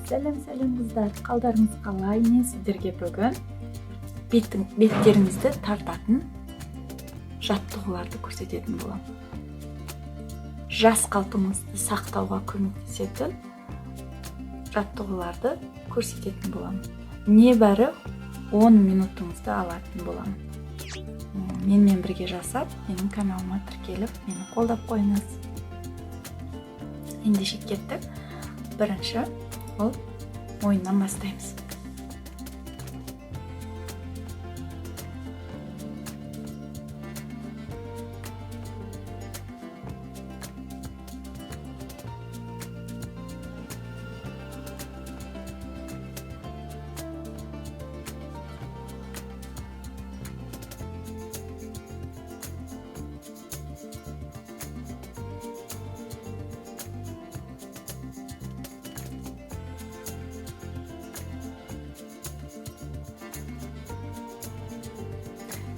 Сәлем, сәлем, қыздар! Қалдарыңыз қалай? Мен сіздерге бүгін беттеріңізді тартатын жаттығуларды көрсететін боламын. Жас қалпыңызды сақтауға көмектесетін жаттығуларды көрсететін боламын. Небәрі 10 минутыңызды алатын боламын. Менімен бірге жасап, менің каналыма тіркеліп, мені қолдап қойыңыз. Ендеше кеттік. Бірінші ол мойыннан бастаймыз.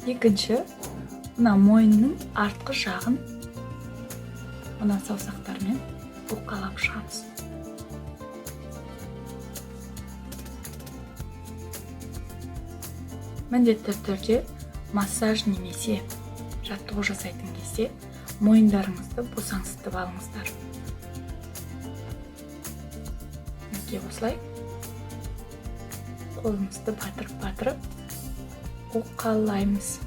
Екінші, мына мойынның артқы жағын мына саусақтармен уқалап шығамыз. Міндетті түрде массаж немесе жаттығу жасайтын кезде мойындарыңызды босаңсытып алыңыздар. Мінекей, осылай қолымызды батырып-батырып уқалаймыз.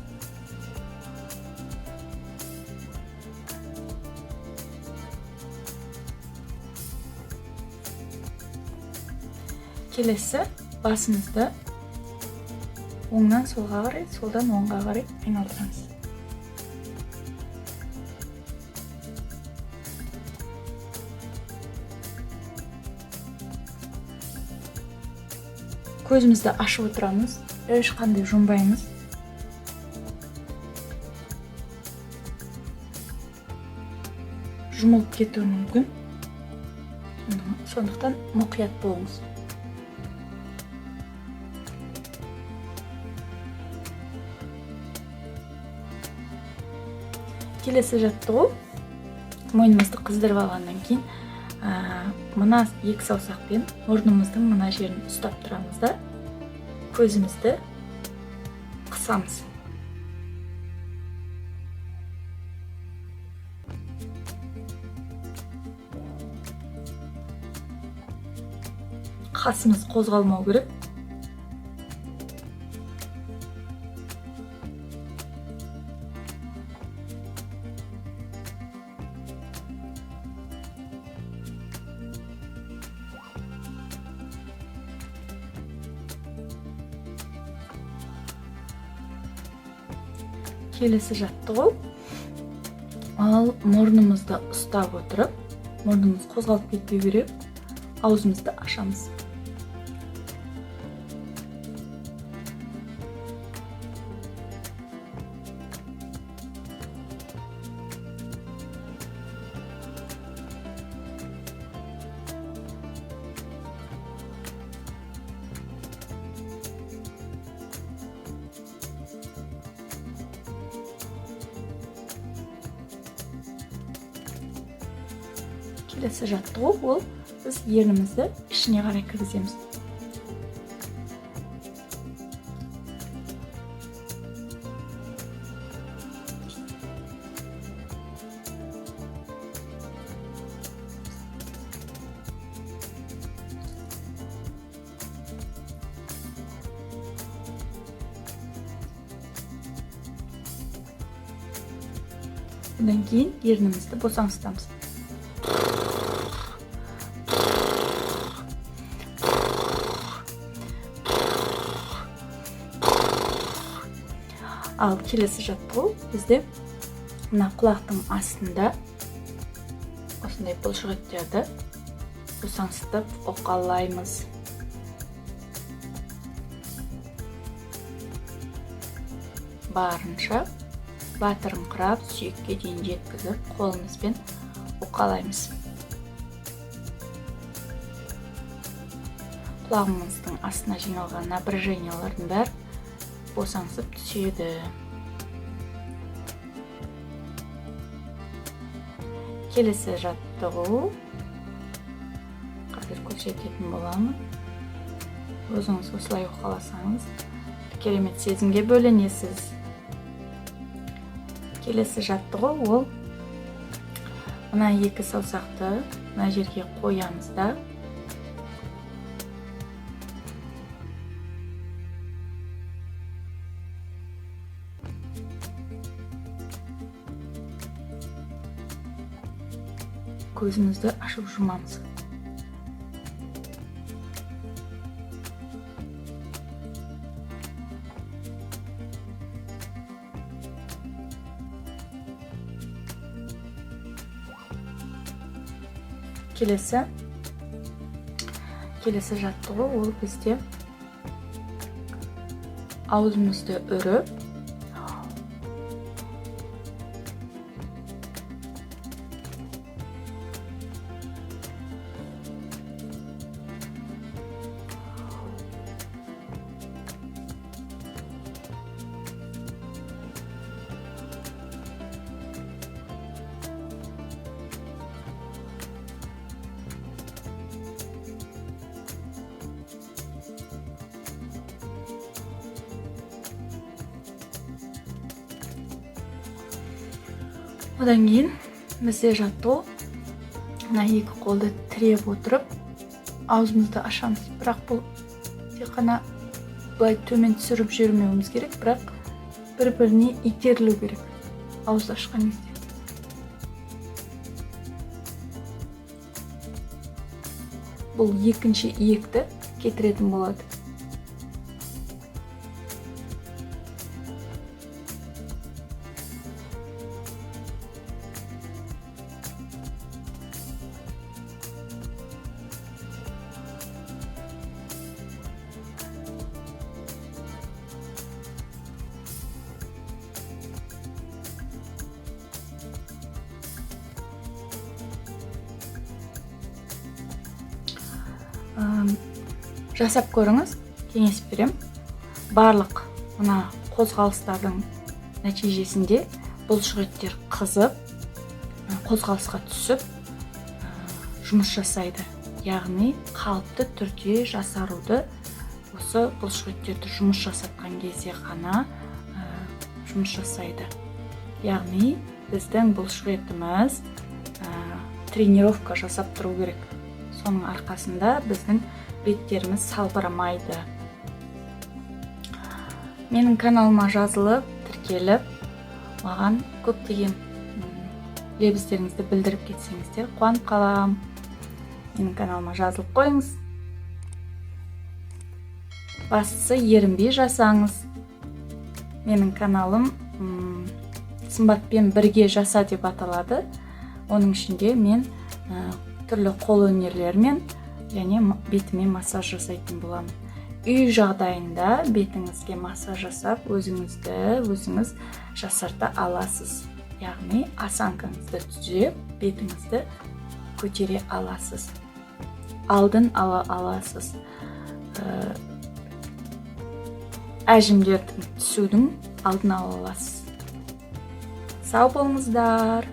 Келесі басымызды оңнан солға қарай, солдан оңға қарай айналдырамыз. Көзімізді ашып отырамыз, ешқандай жұмбаймыз. Жұмылып кетуі мүмкін. Сондықтан мұқият болыңыз. Келесі жаттығу, мойнымызды қыздырып алғаннан кейін, мына екі саусақпен мұрнымыздың мына жерін ұстап тұрамыз да, көзімізді қысамыз. Қасымыз қозғалмау керек. Келесі жаттығу, ал мұрнымызды ұстап отырып, мұрнымыз қозғалып кетпеу керек, аузымызды ашамыз. Келесі жаттығу, ол біз ернімізді ішіне қарай кіргіземіз. Одан кейін ернімізді босаңсытамыз. Ал келесі жаттығу бізде мына құлақтың астында осындай бұлшықеттерді босаңсытып уқалаймыз. Барынша батырыңқырап сүйекке дейін жеткізіп қолымызбен уқалаймыз. Құлағымыздың астына жиналған напряжениялардың бәрі босаңсып түседі. Келесі жаттығу, қазір Көрсететін боламын. Өзіңіз осылай уқаласаңыз, керемет сезімге бөленесіз. Келесі жаттығу ол мына екі саусақты мына жерге қоямыз да, көзімізді ашып жұмамыз. Келесі жаттығу ол бізде аузымызды үріп, одан кейін бізде жаттығу мына екі қолды тіреп отырып аузымызды ашамыз. Бірақ бұл тек қана былай төмен түсіріп жібермеуіміз керек, бірақ бір-біріне итерілу керек ауызды ашқан кезде. Бұл екінші иекті кетіретін болады. Жасап көріңіз, кеңес берем. Барлық мына қозғалыстардың нәтижесінде бұлшықеттер қызып, қозғалысқа түсіп, жұмыс жасайды. Яғни қалыпты түрде жасаруды осы бұлшықеттерді жұмыс жасатқан кезде ғана жұмыс жасайды. Яғни біздің бұлшықетіміз тренировка жасап тұру керек. Соның арқасында біздің беттеріміз салбырамайды. Менің каналыма жазылып, тіркеліп, маған көптеген лебіздеріңізді білдіріп кетсеңіздер, қуанып қалам. Менің каналыма жазылып қойыңыз. Бастысы ерінбей жасаңыз. Менің каналым Сымбатпен бірге жаса деп аталады. Оның ішінде мен түрлі қол өнерлерімен және бетіме массаж жасайтын боламын. Үй жағдайында бетіңізге массаж жасап, өзіңізді өзіңіз жасарта аласыз. Яғни осанкаңызды түзеп, бетіңізді көтере аласыз. Алдын ала аласыз. Әжімдердің түсудің алдын ала аласыз. Сау болыңыздар.